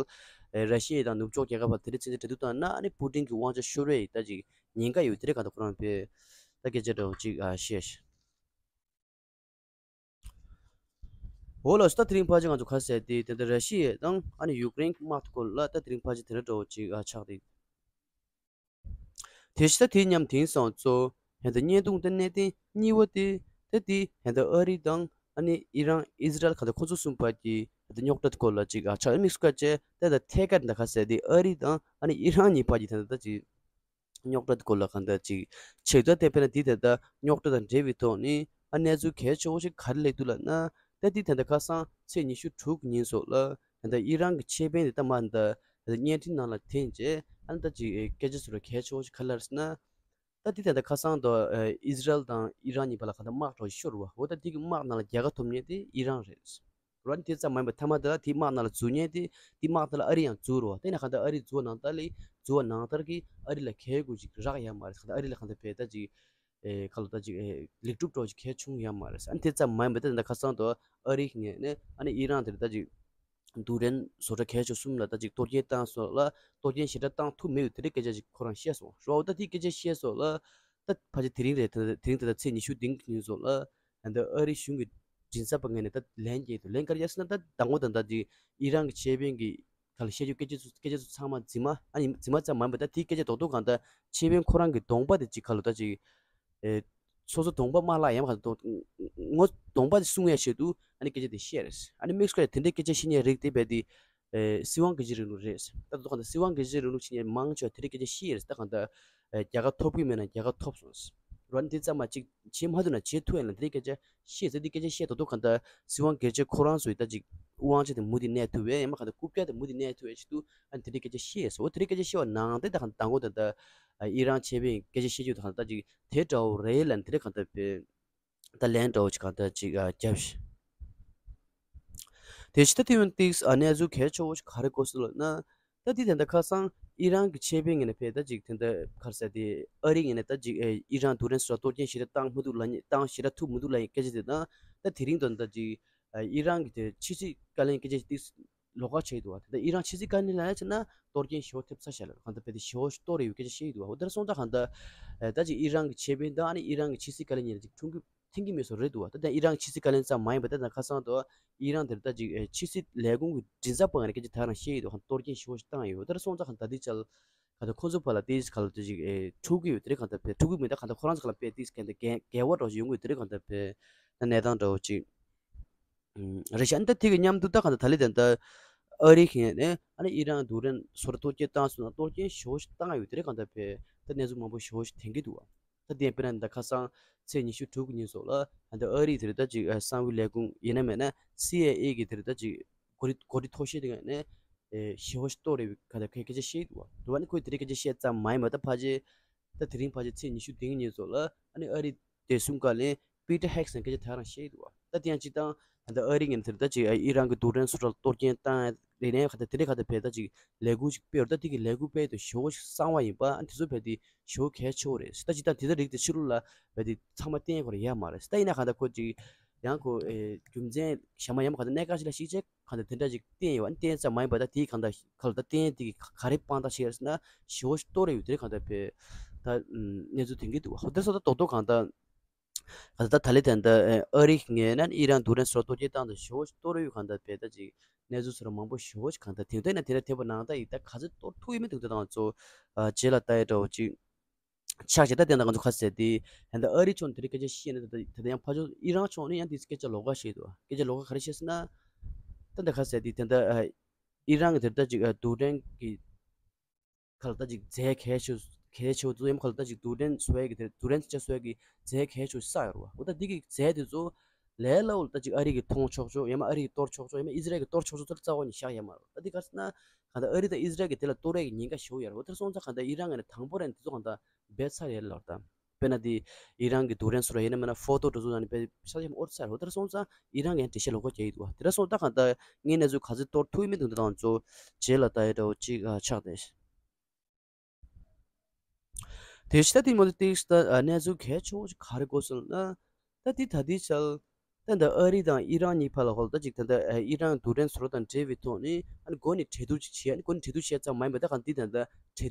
ར་ཤི་ཡ་དང་ནུབ་ཕྱོགས་རྒྱལ་ཁབ་བར་དེ་རིང་མཚོན་ཆ་འགྲན་བསྡུར་བཏང་ན་ཨ་ནི་པུ་ཏིན་གྱི་དབང་ཆ་ཤོར་བའི་ད་ཅིག་ཉེན་ཁ་ཡོད་དེ་རེད། གང་ལྟར་ཁོ་རང་པས་ད་སྐད་ཆ་འདྲ་བོ་ཅིག་ཨ་བཤད་ཤག་འོ་ལགས་སོ། ད་དེ་རིང་ཕལ་ཆེར་ང་ཚོ་ག་ཟེར་ཏེ་དེ་འདྲ་ར་ཤི་ཡ་དང་ཨ་ནི་ཡུཀ་རེན་གྱི་དམག་སྐོར་ལ་ད་དེ་རིང་ཕལ་ཆེར་དེ་འདྲ་འདྲ་བོ་ཅིག་ཨ་ཆགས་ཏེ། དེ་བཞིན་ད་དེ་མཉམ་དེང་སང་ཚོ་ཧན་ད་བརྙན་ཐུང་ད་གནད་དོན་གཉིས་པ་དེ་ད་དེ་ཧན་ད་ཨ་རི་དང་ཨ་ནི་ཨི་རན་ཨི་ཟི་རལ་ག་ད་ཁོ་ཚོ་གསུམ་བར་གྱི་ད་རྙོག་དྲ་སྐོར་ལ་ཅིག་ཨ་ཆགས། དམིགས་སུ་བཀར་བྱས་ད་ད་ཐད་ཀར་ད་ག་ཟེར་ཏེ་ཨ་རི་དང་ཨ་ནི་ཨི་རན་གཉིས་བར་གྱི་ད་ད་ཅིག་རྙོག་དྲ་དེ་སྐོར་ལ་གང་ལྟར་ཅིག་ཆེད་དུ་དེ་དཔེར་ན་འདི་ལྟར་ད་རྙོག་དྲ་དང་འབྲེལ་བའི་ཐོག་ནས་ཨ་གནས་ཚུལ་གལ་ཆེ་བོ་ཞིག་ག་རེ་སླེབས་འདུག་ལབ་ན། ད་འདི་ད་ལྟ་ཁ་སང་ཚེས་ཉི་ཤུ་དྲུག་ཉིན་སོགས་ལ་ད་ལྟ་ཨི་རན་གྱི་ཆེད་དཔོན་དེ་ད་མ་ད་ད་བརྙན་འཕྲིན་ནང་ལ་འཐེན་རྗེས་ཨ་ད་ཅིག་སྐད་ཆ་ཟེར་བ་གལ་ཆེ་བོ་ཞིག་ག་རེ་ལབ་ཟེར་ན། ད་འདི་ད་ལྟ་ཁ་སང་དུ་ཨི་ཟི་རལ་དང་ཨི་རན་གཉིས་བར་ལ་གང་ལྟར་དམག་འགྲོ་ཤོར་བ། འོ་ད་འདི་གི་དམག་ནང་ལ་རྒྱལ་ཁ་ཐོབ་མཁན་དེ་ཨི་རན་རེད། རོ་ཨ་ནི་དེ་ཙམ་མ་ཡིན་པར་མཐའ་མ་དེ་ལ་དེའི་དམག་ནང་ལ་འཛུལ་མཁན་དེ་དེའི་དམག་དེ་ལ་ཨ་རི་ཡང་འཛུལ་རོ། དེ་ནས་གང་ལྟར་ཨ་རི་འཛུལ་བ་ནང་ལྟར་ལས་འཛུལ་བ་ནང་ལྟར་གྱི་ཨ་རི་ལ་གལ་དགོས་ཅིག་རག་ཡ་མ་རེད། གང་ལྟར་ཨ་རི་ལ་གང་ལྟར་བས་ད་ཅིག་ཨེ་ཁ་ལོ་ད་ཅིག་ཨེ་ལེགས་གྲུབ་འགྲོ་ཅིག་གལ་བྱུང་ཡ་མ་རེད། ཨ་ནི་དེ་ཙམ་མ་ཡིན་པར་ད་ད་ཁ་སང་དུ་ཨ་རི་གི་ངོས་ནས་ཨ་ནི་ཨི་རན་དེར་ད་ཅིག་རྡུལ་ཕྲན་བཟོ་གྲྭ་གལ་ཆེ་གསུམ་ལ་ད་ཅིག་གཏོར་སྐྱོན་བཏང་སོགས་ལ་གཏོར་སྐྱོན་ཞེ་དྲག་བཏང་ཐུབ་མེད་པའི་དེ་འདྲའི་སྐད་ཆ་ཅིག་ཁོ་རང་བཤད་སོང་། རོ་ད་དེའི་སྐད་ཆ་བཤད་སོགས་ལ་ད་ཕལ་ཆེར་དེ་རིང་རེད། དེ་དེ་རིང་ད་ད་ཚེས་ཉི་ཤུ་བདུན་གྱི་ཉིན་སོགས་ལ། ད་ལྟ་ཨ་རི་གཞུང་གི་མགྲིན་ཚབ་པ་ངོས་ནས་ད་ལན་བསྐྱལ་འདུག་ལན་ག་རེ་བསྐྱལ་ཟེར་ན། ད་མདང་དགོང་ད་ལྟ་དེ་ཨི་རན་གྱི་ཆེད་དཔོན་གྱི་ཁ་ལ་བཤད་རྒྱུ་སྐད་ཆ་ཚོ་སྐད་ཆ་ཚོ་ཚང་མ་རྫུན་མ་ཨ་ནི་རྫུན་མ་ཙམ་མ་ཡིན་པ་ད་དེའི་སྐད་ཆ་རྡོག་རྡོག་གང་ལྟར་ཆེད་དཔོན་ཁོ་རང་གི་གདོང་པ་དེ་ཅིག་ཁ་ལ་ད་ཅིག་ཨེ་སོ་སོ་གདོང་པ་དམར་ལ་ཡ་མ་ག་ད་ངོ་གདོང་པ་དེ་སྲུང་ཡ་ཆེད་དུ་ཨ་ནི་སྐད་ཆ་དེ་བཤད་རེད། ཨ་ནི་དམིགས་སུ་བཀར་དེ་འདྲའི་སྐད་ཆ་བཤད་མཁན་རིགས་དེ་རྦད་དེ། ཨེ་སྲིད་དབང་སྒེར་གཅོད་རིང་ལུགས་རེད། ད་དུང་གང་ལྟར་སྲིད་དབང་སྒེར་གཅོད་རིང་ལུགས་བྱེད་མཁན་མང་ཆེ་བ་དེ་རིང་སྐད་ཆ་བཤད་ཡོད་རེད། ད་གང་ལྟར་ཨེ་རྒྱལ་ཁ་ཐོབ་ཀྱི་མེད་ན་རྒྱལ་ཁ་ཐོབ་སོང་། རོ་ཨ་ནི་དེ་ཙམ་མ་ཅིག་བྱེད་མ་ཐུབ་ན་བྱེད་ཐུབ་ཡ་ལ་དེ་རིང་སྐད་ཆ་བཤད་ཡོད་ཟེར། དེ་སྐད་ཆ་བཤད་ད་དུང་གང་ལྟར་སྲིད་དབང་སྒེར་གཅོད་ཁོ་རང་ཚོའི་ད་ཅིག་དབང་ཆ་དེ་མུ་མཐུད་གནས་ཐུབ་པས་ཡང་མ་གང་ལྟར་རྐུབ་བཀྱག་དེ་མུ་མཐུད་གནས་ཐུབ་ཡ་ཆེད་དུ་ཨ་ནི་དེ་རིང་སྐད་ཆ་བཤད་ཡོད་ཟེར། འོ་དེ་རིང་སྐད་ཆ་བཤད་པ་ནང་བཞིན་ད་གང་ལྟར་མདང་དགོང་ད་ལྟ་ཨེ་ཨི་རན་ཆེད་དཔོན་སྐད་ཆ་བཤད་རྒྱུ་ད་གང་ལྟར་ད་ཅིག་དེ་འདྲ་བོ་རེད་ལབ་ནས་དེ་རིང་གང་ལྟར་བས། ད་ལན་འདྲ་བོ་ཅིག་གང་ལྟར་ཅིག་ཨ་བརྒྱབ་ཤག་དེ་ཕྱི་ད་དེ་ཡང་ཏིགས་ཨ་གནས་ཚུལ་གལ་ཆེ་བོ་ཞིག་ག་རེ་གོ་སོང་ལབ་ན། ད་དེ་དེ་འདྲ་ཁ་སང་ཨི་རན་གྱི་ཆེད་དཔོན་ངོས་ནས་ཕེ་ད་ཅིག་དེ་འདྲ་ག་རེ་ཟེར་དེ་ཨ་རི་ངོས་ནས་ད་ཅིག་ཨེ་ཨི་རན་རྡུལ་ཕྲན་སོགས་གཏོར་སྐྱོན་ཞེ་དྲག་བཏང་མི་འདུག་ལབ་མཁན་བཏང་ཞེ་དྲག་ཐུབ་མི་འདུག་ལབ་མཁན་སྐད་ཆ་དེ་དང་། ད་དེ་རིང་དུ་ད་ཅིག་ཨེ་ཨི་རན་གྱི་དེ་ཕྱི་སྲིད་བཀའ་བློན་སྐད་ཆ་ཏིགས་ལོགས་ཀ་བྱས་འདུག་བ། དེ་ད་ཨི་རན་ཕྱི་སྲིད་བཀའ་བློན་ལབ་ཡ་བྱས་ན་གཏོར་སྐྱོན་ཞེ་པོ་ཐེབས་ཚར་ཤག་ལབ། གང་ལྟར་བས་དེ་ཞེ་པོ་གཏོར་རེ་ཡོད་སྐད་ཆ་བཤད་ཀྱི་འདུག་བ། འོ་དེར་སོང་ཙང་གང་ལྟར་ཨེ་ད་ཅིག་ཨི་རན་གྱི་ཆེད་དཔོན་དང་ཨ་ནི་ཨི་རན་གྱི་ཕྱི་སྲིད་བཀའ་བློན་གཉིས་ལ་ཅིག་ཁྲུང་གི་མཐུན་གྱི་མེད་བཟོ་རེད་འདུག་བ། ད་ལྟ་ཨི་རན་ཕྱི་སྲིད་བཀའ་བློན་ཙམ་མ་ཡིན་པ་ད་ལྟ་ཁ་སང་དུ་ཨི་རན་དེར་ད་ཅིག་ཨེ་ཕྱི་སྲིད་ལས་ཁུངས་ཀྱི་མགྲིན་ཚབ་པ་ང་ནས་སྐད་ཆ་དེ་རང་བཤད་ཡོད་འདུག་ག་གཏོར་སྐྱོན་ཞེ་པོ་ཞིག་བཏང་ཡོད། དེར་སོང་ཙང་གང་ལྟར་དེ་ཅལ་ག་ད་ཁོ་ཚོ་བར་ལ་དེ་ག་ལ་དེ་ཅིག་ཨེ་འཁྲུག་གི་ཡོད། དེ་རེད་གང་ལྟར་བས་འཁྲུག་གི་མེད། ད་གང་ལྟར་ཁོ་རང་ཚོ་ག་ལ་བས་དེ་ག་འདྲ་འགལ་འགལ་བ་འདྲ་བོ་ཞིག་ཡོང་གི་ཡོད། དེ་རེད་གང་ལྟར་བས་ད་གནས་སྟངས་འདྲ་བོ་ཅིག་རེད་ཤག་ཨ་ནི་ད་དེ་གི་མཉམ་དུ་ད་གང་ལྟར་ད་ལི་དེ་ད་ཨ་རི་གི་ངོས་ནས་ཨ་ནི་ཨི་རན་རྡུལ་ཕྲན་བཟོ་གྲྭ་གཏོར་སྐྱོན་བཏང་སོང་ན་གཏོར་སྐྱོན་ཞེ་པོ་ཞིག་བཏང་ཡོད། དེ་རེད་གང་ལྟར་བས་ད་གནས་ཚུལ་མང་པོ་ཞེ་པོ་ཞིག་ཐོན་གྱི་འདུག་བ། ད་དེ་དཔེར་ན་ད་ཁ་སང་ཚེས་ཉི་ཤུ་དྲུག་གི་ཉིན་སོགས་ལ་ད་ཨ་རིའི་དེ་རེད་ད་ཅིག་གསང་བའི་ལས་ཁུངས་ཡིན་ན་མིན་ན་སི་ཨའི་ཨེ་གི་དེ་རེད་ད་ཅིག་འགོ་ཁྲིད་འགོ་ཁྲིད་མཐོ་ཤོས་དེ་ངོས་ནས་ཞེ་པོ་ཞིག་གཏོར་རེ་བའི་ག་ད་སྐད་ཆ་བཤད་འདུག་བ། འདུག་བ། ཨ་ནི་ཁོས་དེ་རིང་སྐད་ཆ་བཤད་ཙམ་མ་ཡིན་པ་ད་ཕལ་ཆེར་ད་དེ་རིང་ཕལ་ཆེར་ཚེས་ཉི་ཤུ་བདུན་ཉིན་སོགས་ལ་ཨ་ནི་ཨ་རིའི་བདེ་སྲུང་བཀའ་བློན་པི་ཏར་ཧེག་སན་སྐད་ཆ་དེ་རང་བཤད་འདུག་བ། ད་དེ་ཡང་སྤྱིར་བཏང་ད་ཨ་རི་ངོས་ནས་དེ་རེད་ད་ཅིག་ཨི་རན་གྱི་རྡུལ་ཕྲན་བཟོ་གྲྭ་ལ་གཏོར་སྐྱོན་བཏང་ རིག་གནས་ག་ད་དེ་འདྲའི་ག་ད་བས་ད་ཅིག་ལས་འགུལ་ཅིག་སྤེལ་རུ་ད་དེ་གི་ལས་འགུལ་སྤེལ་དུ་ཞེ་བོ་ཞིག་གསང་བ་ཡིན་པ། ཨ་དེ་ཚོ་བས་དེ་ཞེ་བོ་གལ་ཆེ་བོ་རེད། ད་ཅི་ད་དེ་ད་རིགས་དེ་ཕྱི་ལོགས་ལ་བས་དེ་ཚང་མ་བསྟན་ཡ་ཁོ་ར་ཡ་མ་རེད། ད་ཡིན་ན་ག་ད་ཁོ་ཅིག་ཡང་ཁོ་ཨེ་རྒྱུ་མཚན་གཞན་མ་ཡང་མ་ག་ད་གནད་འགག་ཅིག་ལ་གཞིགས་བྱས་ག་ད་དེ་འདྲ་ཅིག་བསྟན་ཡོད། ཨ་བསྟན་ཙམ་མ་ཡིན་པ་ད་དེའི་ག་ད་ག་ལ་ད་བསྟན་དེ་གི་ག་རེ་དཔང་རྟགས་ཤིག་རེད་ཟེར་ན་ཞེ་བོ་ཞིག་སྟོར་རེ་ཡོད། དེ་རེད་ག་ད་བས་ད་གནས་ཚུལ་དེང་གི་འདུག་བ། ཧོ་དེ་སོ་ད་རྡོག་རྡོག་གང་ལྟར་ག་ད་ད་ལི་དེ་འདི་ཨ་རི་ངས་ན་ཨི་རན་རྡུལ་ཕྲན་སོར་གཏོར་སྐྱེལ་སྟངས་དང་ཞེ་བོ་ཞིག་གཏོར་ཡོད། གང་ལྟར་བས་ད་ཅིག་གནས་ཚུལ་སོར་མང་པོ་ཞེ་བོ་ཞིག་གང་ལྟར་དེང་དུས་ན་དེ་ར་ཐེབས་པ་ནང་ད་ཡིག་ད་ག་ཚོད་གཏོར་ཐུབ་ཡོད་མེད་དེང་དུས་དང་ཚོ་རྗེས་ལ་ལྟ་ཡ་འདྲ་བོ་ཅིག་ཆགས་ཀྱི། ད་དེ་འདྲ་ང་ཚོ་ཁ་གསལ་དེ་ཧན་ད་ཨ་རི་ཕྱོགས་དེ་རིགས་སྐད་ཆ་བཤད་ན་ད་ད་ཡང་ཕ་ཕྱོགས་ཨི་རན་ཕྱོགས་ནས་ཡང་དེ་སྐད་ཆ་ལོགས་ཀ་བཤད་འདུག་སྐད་ཆ་ལོགས་ཀ་ག་རེ་བཤད་ཟེར་ན། ད་ད་ཁ་གསལ་དེ་དེ་འདྲ་ཨི་རན་གི་དེ་ད་ཅིག་རྡུལ་ཕྲན་གི་ག་ལ་ད་ཅིག་རྫས་གལ་ཆེ་གལ་ཆེ་བོ་ཚོ་ཡང་ག་ལ་ད་ཅིག་རྡུལ་ཕྲན་བཟོ་ཡས་ཀྱི་དེ་རྡུལ་ཕྲན་ཆ་བཟོ་ཡས་ཀྱི་རྫས་གལ་ཆེ་བོ་བསགས་ཡོད་རེད་བ། འོ་ད་འདི་གི་རྫས་དེ་ཚོ་ལས་སླ་བོ་ལ་ད་ཅིག་ཨ་རི་གིས་མཐོང་ཆོག་ཆོག་ཡང་མ་ཨ་རི་གིས་གཏོར་ཆོག་ཆོག་ཡང་མ་ཨི་ཟི་རལ་གིས་གཏོར་ཆོག་ཆོག་ཚོ་རྩ་བ་ནས་བཞག་ཡ་མ་རེད། ད་འདི་ག་ཟེར་ན་ག་ད་ཨ་རི་དང་ཨི་ཟི་རལ་གིས་དེ་ལ་གཏོར་ཡས་ཀྱི་ཉེན་ཁ་ཞེ་བོ་ཡོད་རེད། འོ་དེར་སོང་ཙང་ག་ད་ཨི་རན་གིས་ནི་དང་པོ་རང་དེ་ཚོ་ག་ད་འབད་ཚར་ཡོད་ལབ་རེད། ད་དཔེར་ན་དེ་ཨི་རན་གྱི་རྡུལ་ཕྲན་སོགས་ལ་ཡིན་ན་མིན་ན་ཕོ་ཏོ་འདྲ་ཚོ་ནང་ནས་དཔེ་ཆ་ཚང་མ་ཨོར་ཚར་རེད། དེར་སོང་ཙང་ཨི་རན་གྱིས་འགྲེལ་བཤད་ལོགས་ཀ་རྒྱག་གི་འདུག་དེར་སོང་ཙང་གང་ལྟར་ངས་གནས་ཚུལ་ག་ཚོད་གཏོར་ཐུབ་ཡོད་མེད་དེ་འདྲ་དང་ཚོ་རྗེས་ལ་ལྟ་ཡ་འདྲ་བོ་ཅིག་ཨ་ཆགས་ཏེ། དེ་ཕྱི་ད་དེ་མོ་དེ་ཏིག་ད་གནས་ཚུལ་གལ་ཆེ་བོ་ཞིག་ག་རེ་གོ་སོང་ན། ད་དེ་ད་དེ་ཆལ། ད་འདི་ཨ་རི་དང་ཨི་རན་གཉིས་བར་ལ་ཧོལ་ད་ཅིག་ད་ལྟ་ཨི་རན་རྡུལ་ཕྲན་སོ་ར་དང་འབྲེལ་བའི་ཐོག་ནས་ཨ་ནི་འགོ་ནས་གྲོས་བསྡུར་ཅིག་བྱས། ཨ་ནི་འགོ་ནས་གྲོས་བསྡུར་བྱས་ཙམ་མ་ཡིན་པ་ད་གང་འདི་ད་ལྟ་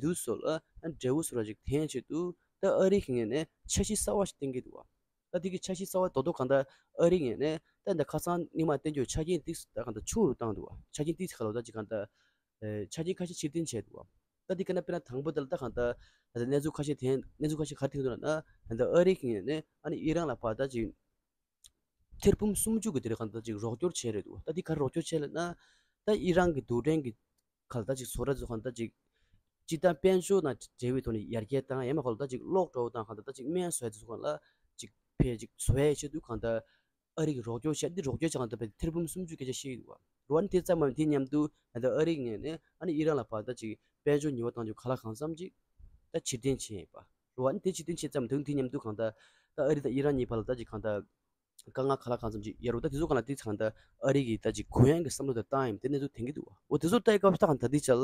གྲོས་བསྡུར་སོགས་ལ་ཨ་ནི་འབྲས་བུ་སོ་ར་ཅིག་ཐོན་ཆེད་དུ་ད་ཨ་རི་གི་ངོས་ནས་འཆར་གཞི་གསར་བ་ཞིག་བཏིང་གི་འདུག་བ། ད་དེ་གི་འཆར་གཞི་གསར་བ་རྡོག་རྡོག་གང་ལྟར་ཨ་རི་ངོས་ནས་ད་ད་ཁ་སང་སྔོན་མ་བཏོན་རྒྱུ་ཆ་རྐྱེན་ཏིག་ད་གང་ལྟར་ཆུང་རུ་བཏང་འདུག་བ། ཆ་རྐྱེན་ཏིག་ཁ་ལོ་ད་ཅིག་གང་ལྟར་ཨེ་ཆ་རྐྱེན་ཁ་ཤས་ཕྱིར་འཐེན་བྱས་འདུག་བ། ད་དེ་ག་ན་དཔེར་ན་དང་པོ་དེ་ལ་ད་གང་ལྟར་ད་གནས་ཚུལ་ཁ་ཤས་དེ་གནས་ཚུལ་ཁ་ཤས་ག་རེ་ཐོན་འདུག་ལབ་ན། ད་ཨ་རི་གི་ངོས་ནས་ཨ་ནི་ཨི་རན་ལ་ཕར་ད་ཅིག་ཐེར་འབུམ་སུམ་ཅུ་གི་དེ་རེད་གང་ལྟར་ཅིག་རོགས་སྐྱོར་བྱས་རེད་འདུག་ད་དེ་ག་རེ་རོགས་སྐྱོར་བྱས་ལབ་ན། ད་ཨི་རན་གི་རྡུལ་ཕྲན་གི་ག་ལ་ད་ཅིག་བཟོ་གྲྭ་ཚོ་གང་ལྟར་ཅིག་སྤྱིར་བཏང་དཔལ་འབྱོར་དང་འབྲེལ་བའི་ཐོག་ནས་ཡར་རྒྱས་བཏང་། ཡང་མིན་ག་ལ་ད་ཅིག་གློག་འདྲ་བོ་དང་གང་ལྟར་ད་ཅིག་སྨན་བཟོ་ཡ་དེ་ཚོ་གང་ལ་ཅིག་ཕལ་ཅིག་བཟོ་ཡ་ཆེད་དུ་གང་ལྟར་ཨ་རི་གི་རོགས་སྐྱོར་བྱས། འདི་རོགས་སྐྱོར་བྱས་གང་ལྟར་བས་ཐེར་འབུམ་སུམ་ཅུ་སྐད་ཆ་བཤད་ཀྱི་འདུག་བ། རོ་ཨ་ནི་དེ་ཙམ་མ་དེ་མཉམ་དུ་ད་ལྟ་ཨ་རི་གི་ངོས་ནས་ཨ་ནི་ཨི་རན་ལ་ཕར་ད་ཅིག་དཔལ་འབྱོར་ཉེས་པ་བཏང་རྒྱུ་གང་ལ་གང་འཚམ་ཅིག་ད་ཕྱིར་འཐེན་བྱས་ཡིན་པ། རོ་ཨ་ནི་དེ་ཕྱིར་འཐེན་བྱས་ཙམ་དུས་དེ་མཉམ་དུ་གང་ལྟར་ད་ཨ་རི་དང་ཨི་རན་གཉིས་བར་ལ་ད་ཅིག་གང་ལྟར་དཀའ་ངལ་ག་ལ་གང་འཚམ་ཅིག་ཡོད་རེད། ད་དེ་ཚོ་གང་ལ་དེ་གང་ལྟར་ཨ་རི་གིས་ད་ཅིག་གུ་ཡངས་ཀྱི་བསམ་བློ་དེ་བཏང་ཡིན་དེ་གནས་ཚུལ་ཐོན་གྱི་འདུག་བ། འོ་དེ་ཚོ་ལྟ་ཡི་སྐབས་ད་གང་ལྟར་དེ་ཆལ་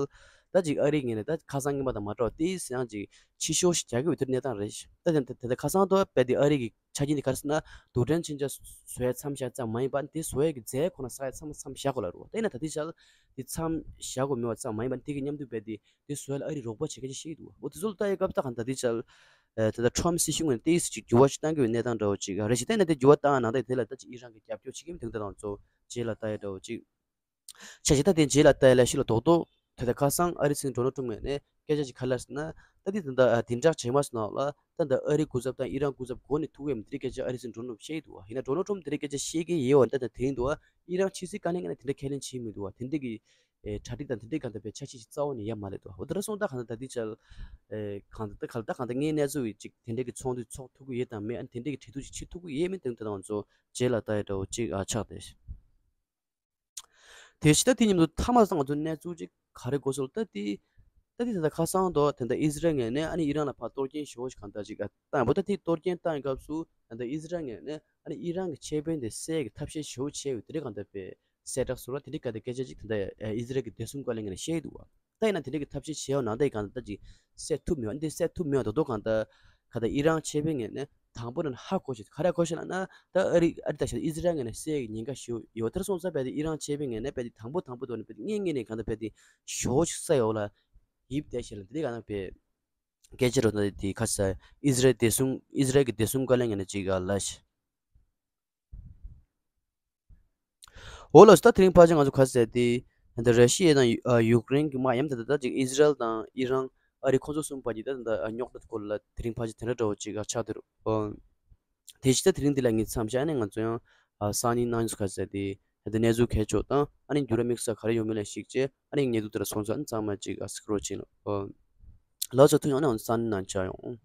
ད་ཅིག་ཨ་རི་གི་ངོས་ནས་ད་ཁ་སང་སྔོན་མ་དང་མ་འདྲ་བ་དེ་ཡང་ཅིག་ཕྱི་བཤོལ་ཞིག་རྒྱག་གི་ཡོད་དེ་གནས་སྟངས་རེད། ད་དེ་དེ་ད་ཁ་སང་དུ་བས་དེ་ཨ་རི་གི་ཆ་རྐྱེན་དེ་ག་རེ་ཟེར་ན་རྡུལ་ཕྲན་མཚོན་ཆ་བཟོ་ཡ་མཚམས་བཞག་ཙམ་མ་ཡིན་པ་དེ་བཟོ་ཡ་གི་རྫས་ཁོ་ན་བསགས་ཡ་མཚམས་མཚམས་བཞག་དགོས་ལབ་རེད་བ། ད་ཡིན་ན་ད་དེ་ཆལ་དེ་མཚམས་བཞག་དགོས་མེད་པ་ཙམ་མ་ཡིན་པ་དེ་གི་མཉམ་དུ་བས་དེ་དེ་བཟོ་ཡ་ལ་ཨ་རི་རོགས་པ་བྱེད་མཁན་ཅིག་ཤེས་ཀྱི་འདུག་བ། འོ་དེ་ཚོ་ལ་ལྟ་ཡི་སྐབས་ད་གང་ལྟར་དེ་ཆལ་ཨ་ད་ལྟ་ཁྲོམ་སྲིད་གཞུང་ངོས་ནས་ཏོག་ཙམ་ཅིག་འགྱུར་བ་ཞིག་བཏང་གི་ཡོད་གནས་སྟངས་འདྲ་བོ་ཅིག་རེད་ཤག་ད་ཡིན་ན་དེ་འགྱུར་བ་བཏང་ནང་ད་དེ་ལ་ད་ཅིག་ཨི་རན་གྱིས་རྒྱབ་སྐྱོར་བྱེད་ཀྱི་མི་འདུག་ད་དང་ཚོ་རྗེས་ལ་ལྟ་ཡི་འདྲ་བོ་ཅིག་ཆ་ཞིག་ད་དེ་རྗེས་ལ་ལྟ་ཡི་ལ་ཤི་ལ་རྡོག་རྡོག་དེ་ལྟ་ཁ་སང་ཨ་རི་སྲིད་འཛིན་ཌོ་ནལ་ཊམ་ངོས་ནས་སྐད་ཆ་ཅིག་ག་རེ་ལབ་ཟེར་ན། ད་དེ་ད་ལྟ་ཨ་དེ་འདྲ་བྱས་མ་སོང་ན་ལ་ད་ལྟ་ཨ་རི་སྐུ་ཚབ་དང་ཨི་རན་སྐུ་ཚབ་འགོ་ནས་ཐུག་ཡོད་མི་དེ་རིགས་སྐད་ཆ་ཨ་རི་སྲིད་འཛིན་ཌོ་ནལ་ཊམ་བཤད་ཡི་འདུག་བ། ཡིན་ན་ཌོ་ནལ་ཊམ་དེ་རིགས་སྐད་ཆ་བཤད་ཀྱི་ཡོད་བ། ད་ད་དེ་རིང་འདུག་བ། ཨི་རན་ཕྱི་སྲིད་བཀའ་བློན་ངོས་ནས་དེ་འདྲ་ཁས་ལེན་བྱས་མི་འདུག་བ། དེ་འདྲ་གི་ཨེ་གྲ་སྒྲིག་དང་དེ་འདྲའི་གང་ལྟར་བའི་འཆར་གཞི་ཞིག་རྩ་བ་ནས་ཡོད་མ་རེད་དོ། འོ་དེ་འདྲ་སོང་ཙང་གང་ལྟར་ད་ལྟའི་ཆར་ཨེ་གང་ལྟར་ད་གང་ལྟར་ངའི་གནས་ཚུལ་ཡིན་ཅིག་དེ་འདྲའི་གི་ཚོགས་འདུ་ཚོགས་ཐུབ་ཀྱི་ཡོད་དམ་མེད། ཨ་ནི་དེ་འདྲའི་གི་གྲོས་བསྡུར་ཞིག་བྱེད་ཐུབ་ཀྱི་ཡོད་མེད་དེ་འདྲ་དང་ཚོ་རྗེས་ལ་ལྟ་ཡ་འདྲ་བོ་ཅིག་ཨ་ཆགས་ཏེ། དེ་ཕྱི་ད་དེ་མཉམ་དུ་མཐའ་མ་ད་ང་ཚོ་གནས་ཚུལ་ཅིག་ག་རེ་གོ་སོང་ལ་ད་དེ་ད་དེ་ད་ལྟ་ཁ་སང་དོ་དེ་འདྲ་ཨི་ཟི་རལ་ངོས་ནས་ཨ་ནི་ཨི་རན་ལ་ཕར་གཏོར་སྐྱོན་ཞེ་པོ་ཞིག་གང་ལྟར་ཅིག་ཨ་བཏང་ཡོད། ད་དེ་གཏོར་སྐྱོན་བཏང་ཡི་སྐབས་སུ་ད་ལྟ་ཨི་ཟི་རལ་ངོས་ནས་ཨ་ནི་ཨི་རན་གྱི་ཁེ་ཕན་དེ་སེལ་གྱི་ཐབས་ཤེས་ཞེ་པོ་བྱས་ཡོད། དེ་འདྲའི་གང་ལྟར་བའི་གསལ་བསྒྲགས་སོགས་ལ་དེ་འདྲའི་ག་དེ་སྐད་ཆ་ཅིག་དེ་འདྲ་ཨི་ཟི་རལ་གྱི་བདེ་སྲུང་བཀའ་བློན་ངོས་ནས་བཤད་ཡི་འདུག་བ། ད་ཡིན་ན་དེ་འདྲའི་གི་ཐབས་ཤེས་བྱས་ཡོད་ནང་ད་ཡི་གང་ལྟར་ད་ཅིག་སེལ་ཐུབ་མེད་པ། འདི་སེལ་ཐུབ་མེད་པ་རྡོག་རྡོག་གང་ལྟར་ག་ད་ཨི་རན་ཁེ་ཕན་ངོས་ནས་དང་པོ་ནས་ཧ་གོ་ཤེས། ག་རེ་གོ་ཤེས་ལབ་ན་ད་ཨ་རི་ཨ་རི་ད་ཤ་ཨི་ཟི་རལ་ངོས་ནས་སེལ་གྱི་ཉེན་ཁ་ཞེ་པོ་ཡོད། དེར་སོང་ཙང་བས་དེ་ཨི་རན་ཁེ་ཕན་ངོས་ནས་བས་དེ་དང་པོ་དང་པོ་དོ་ནས་བས་དེ་ངས་ངས་ནས་གང་ལྟར་བས་དེ་ཞོ་ཞིག་ས་ཡོད་ལ་ཡིབ་བསྡད་ཤེས་ལ་དེ་གང་ལྟར་བས་སྐད་ཆ་རོ་ད་དེ་ཁ་ས་ཨི་ཟི་རལ་བདེ་སྲུང་ཨི་ཟི་རལ་གྱི་བདེ་སྲུང་བཀའ་བློན་ངོས་ནས་ཅིག་ག་ལ་ཤ། འོ་ལགས་སོ། ད་དེ་རིང་ཕལ་ཆེར་ང་ཚོ་ག་ཟེར་ཏེ་ད་ར་ཤི་ཡ་དང་ཡུ་ཨ་ཡུཀ་རེན་གྱི་དམག་ཡང་ད་ད་ད་ཅིག་ཨི་ཟི་རལ་དང་ཨི་རན་ཨ་རི་ཁོང་ཚོ་གསུམ་བར་གྱི་ད་ད་རྙོག་དྲ་སྐོར་ལ་དེ་རིང་ཕལ་ཆེར་དེ་འདྲ་འདྲ་བོ་ཅིག་ཆགས་བསྡད་རེད། ཨོ། དེ་ཕྱི་ད་དེ་རིང་འདི་ལ་ངས་མཚམས་བཞག་ནས་ང་ཚོ་ཡང་ཨ་སང་ཉིན་གནངས་ཉིན་ག་ཟེར་ཏེ་ད་གནས་ཚུལ་གལ་ཆེ་བ་དང་ཨ་ནི་འགྱུར་བ་དམིགས་བསལ་ག་རེ་ཡོང་མིན་ལ་གཞིགས་བྱས་ཨ་ནི་ཉེ་དུ་དེ་ལ་སོང་ཙང་ཨ་ནི་གཙང་མ་ཅིག་ཨ་སི་ཀྲོལ་བྱེད་ནོ། ཨོ། ལགས་སོ། ཐུགས་ཡོང་ནས་ཨ་ནི་སང་ཉིན་ནང་ཆ་ཡོང་།